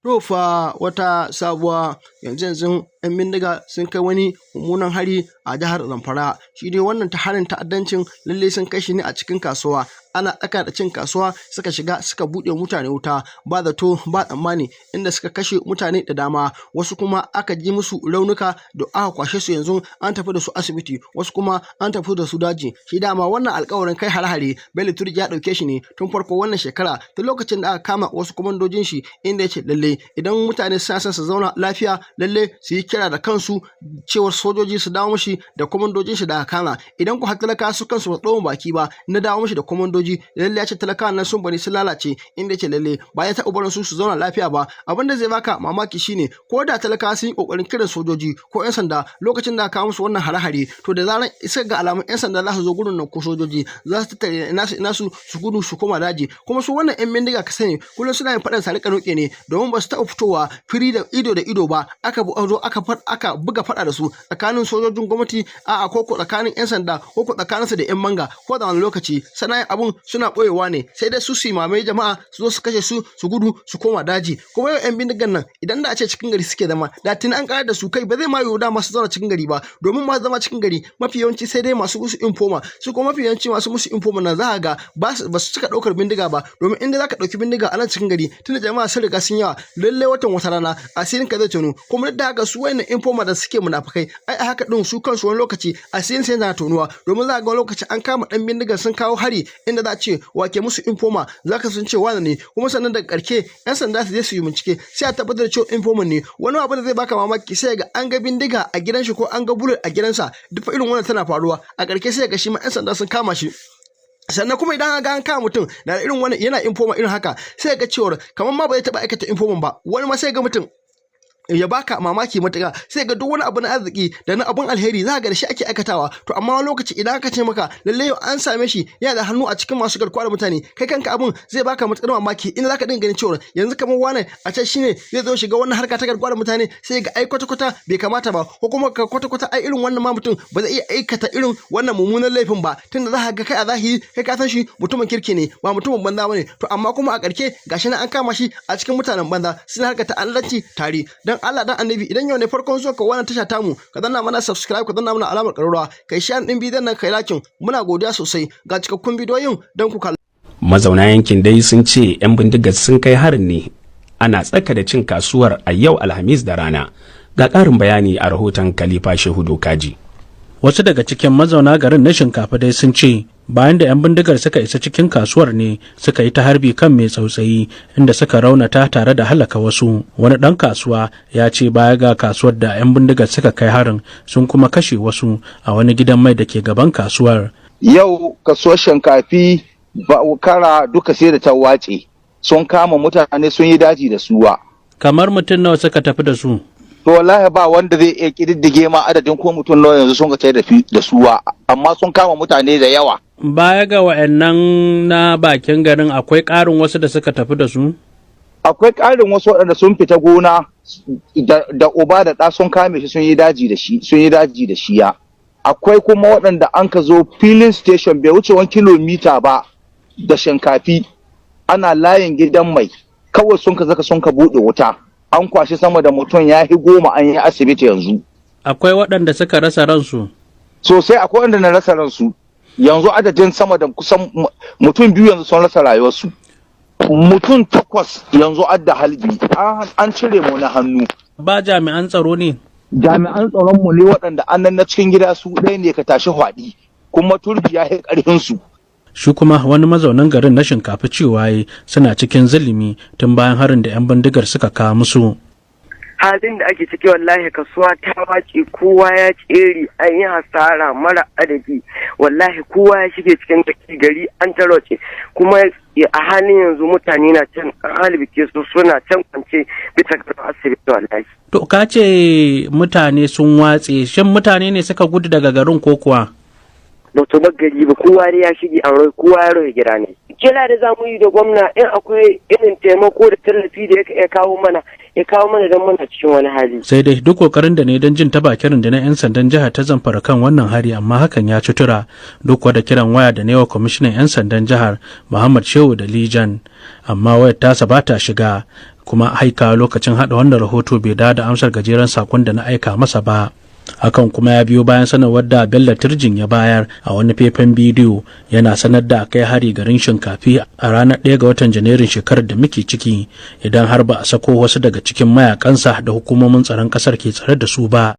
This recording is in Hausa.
To fa, wata sabuwa yanzu yanzu 'yan bindiga sun kai wani mummunan hari a jihar Zamfara. Shi dai wannan ta harin ta'addancin lallai sun kai shi ne a cikin kasuwa. Ana tsaka da cin kasuwa suka shiga suka buɗe mutane wuta ba zato ba tsammani, inda suka kashe mutane da dama, wasu kuma aka ji musu raunuka da aka kwashe su, yanzu an tafi da su asibiti, wasu kuma an tafi da su daji. Shi dama wannan alkawarin kai hare-hare, Bello Turji ya ɗauke shi ne tun farko wannan shekara, tun lokacin da aka kama wasu kwamandojin shi, inda ya ce lalle idan mutane suna son su zauna lafiya, lalle su yi kira da kansu cewar sojoji su dawo mishi da kwamandojin shi da aka kama. Idan ku har talakawa su kansu ba tsoma baki ba na dawo mishi da kwamandoji, lalle ya ce talakawa nan sun bani sun lalace, inda ya ce lalle ba ya taɓa barin su su zauna lafiya ba. Abin da zai baka mamaki shine, ko da talakawa sun yi kokarin kiran sojoji ko 'yan sanda lokacin da aka kawo musu wannan hare-hare, to da zaran suka ga alamun 'yan sanda za su zo gurin nan ko sojoji, za su tattare nasu nasu su gudu su koma daji. Kuma su wannan 'yan bindiga, ka sani, kullum suna yin faɗan sari kanoke ne, domin ba su taɓa fitowa firi da ido da ido ba aka zo aka buga faɗa da su tsakanin sojojin gwamnati, a'a, ko tsakanin 'yan sanda, ko tsakanin su da 'yan manga ko da wani lokaci. Sana yin abun suna ɓoyewa ne, sai dai su su mamaye jama'a, su zo su kashe su, su gudu su koma daji. Kuma yau 'yan bindigan nan, idan da a ce cikin gari suke zama, da tuni an ƙarar da su. Kai, ba zai ma yiwu dama su zauna cikin gari ba, domin masu zama cikin gari mafi yawanci sai dai masu musu informer. Su kuma mafi yawanci masu musu informer nan, za ka ga ba su cika ɗaukar bindiga ba, domin inda za ka ɗauki bindiga a nan cikin gari, tunda jama'a sun riga sun yawa, lallai watan wata rana asirin ka zai tono. Kuma duk da haka, su wayannan informer da suke munafukai, ai a haka din su kansu wani lokaci asirin sai yana tonuwa, domin za ga wani lokaci an kama ɗan bindigar sun kawo hari, inda za a ce wake musu informer, za ka sun ce wani ne. Kuma sannan daga ƙarshe 'yan sanda su je su yi bincike, sai a tabbatar da cewa informer ne. Wani abu da zai baka mamaki, sai ga an ga bindiga a gidan shi ko an ga bullet a gidansa. Duk irin wannan tana faruwa. A ƙarshe sai ga shi ma 'yan sanda sun kama shi. Sannan kuma idan ga an kama mutum na irin wani yana informer irin haka, sai ga cewar kamar ma ba zai taɓa aikata informer ba. Wani ma sai ga mutum ya baka mamaki matuƙa, sai ga duk wani abu na arziki da na abun alheri za ga da shi ake aikatawa. To amma wani lokaci idan aka ce maka lalle yau an same shi yana da hannu a cikin masu garkuwa da mutane, kai kanka abun zai baka matuƙar mamaki, inda zaka dinga ganin cewa yanzu kamar wane a ce shine zai zo shiga wannan harka ta garkuwa da mutane. Sai ga ai kwata kwata bai kamata ba, ko kuma ka kwata kwata ai irin wannan ma mutum ba zai iya aikata irin wannan mummunan laifin ba, tunda za ka ga kai a zahiri kai ka san shi mutumin kirki ne, ba mutumin banza bane. To amma kuma a ƙarshe gashi nan an kama shi a cikin mutanen banza suna harkar ta'addanci tare. Dan Allah dan Annabi, idan yau ne farkon zuwa ka wannan tasha tamu, ka danna mana subscribe, ka danna mana alamar ƙararrawa, kai share din bidiyon nan, kai liking. Muna godiya sosai. Ga cikakkun bidiyoyin don ku kalla. Mazauna yankin dai sun ce 'yan bindigar sun kai harin ne ana tsaka da cin kasuwar a yau Alhamis da rana. Ga ƙarin bayani a rahoton Khalifa Shehu Dokaji. Wasu daga cikin mazauna garin na Shinkafa dai sun ce bayan da 'yan bindigar suka isa cikin kasuwar ne suka yi ta harbi kan mai tsautsayi, inda suka raunata tare da halaka wasu. Wani ɗan kasuwa ya ce baya ga kasuwar da 'yan bindigar suka kai harin, sun kuma kashe wasu a wani gidan mai da ke gaban kasuwar. Yau kasuwar Shinkafi ba kara duka sai da ta wace. Sun kama mutane, sun yi daji da suwa. Kamar mutum nawa suka tafi da su? To wallahi ba wanda zai iya kididdige ma adadin ko mutum nawa yanzu sun ga da suwa, amma sun kama mutane da yawa. Baya ga wa'annan na bakin garin, akwai ƙarin wasu da suka tafi da su? Akwai ƙarin wasu waɗanda sun fita gona da uba da ɗa, sun kame shi, sun yi daji da shi, sun yi daji da shi ya. Akwai kuma waɗanda an ka zo filling station, bai wuce 1 kilomita ba da Shinkafi, ana layin gidan mai, kawai sun ka zaka sun ka buɗe wuta, an kwashi sama da mutum ya hi 10, an yi asibiti yanzu. Akwai waɗanda suka rasa ransu? Sosai, akwai waɗanda na rasa ransu. Yanzu adadin sama da kusan mutum biyu yanzu sun rasa rayuwarsu. Mutum takwas yanzu adda halbi, an cire mu na hannu. Ba jami'an tsaro ne? Jami'an tsaron mu ne waɗanda an nan na cikin gida, su ɗaya ne ka tashi hwaɗi, kuma Turji ya yi ƙarfin su. Shi kuma wani mazaunin garin na Shinkafi cewa suna cikin zulumi tun bayan harin da 'yan bindigar suka kawo musu. Halin da ake ciki, wallahi kasuwa ta wace, kowa ya tsere, an yi hasara mara adadi. Wallahi kowa ya shige cikin gari, an tarwace. Kuma a halin yanzu mutane na can an halbike su, suna can kwance bisa ga asibiti wallahi. To ka ce mutane sun watse, shin mutane ne suka gudu daga garin ko kuwa? Ba su bar gari ba, kowa dai ya shige, an rai kowa ya rohe gida ne. Kira da za mu yi da gwamna, in akwai irin taimako da tallafi da ya kawo mana, ya kawo mana, don muna cikin wani hali. Sai dai duk kokarin da ne don jin ta bakin rundunar 'yan sandan jihar ta Zamfara kan wannan hari, amma hakan ya ci tura, duk da kiran waya da ne wa kwamishinan 'yan sandan jihar Muhammad Shehu da Lijan, amma wayar tasa ba ta shiga. Kuma haika lokacin haɗa wannan rahoto bai da amsar gajeren sakon da na aika masa ba. Hakan kuma ya biyo bayan sanarwar da Bello Turjin ya bayar a wani faifan bidiyo, yana sanar da kai hari garin Shinkafi a ranar 1 ga watan Janairun shekarar da muke ciki, idan har ba a sako wasu daga cikin mayakansa da hukumomin tsaron kasar ke tsare da su ba.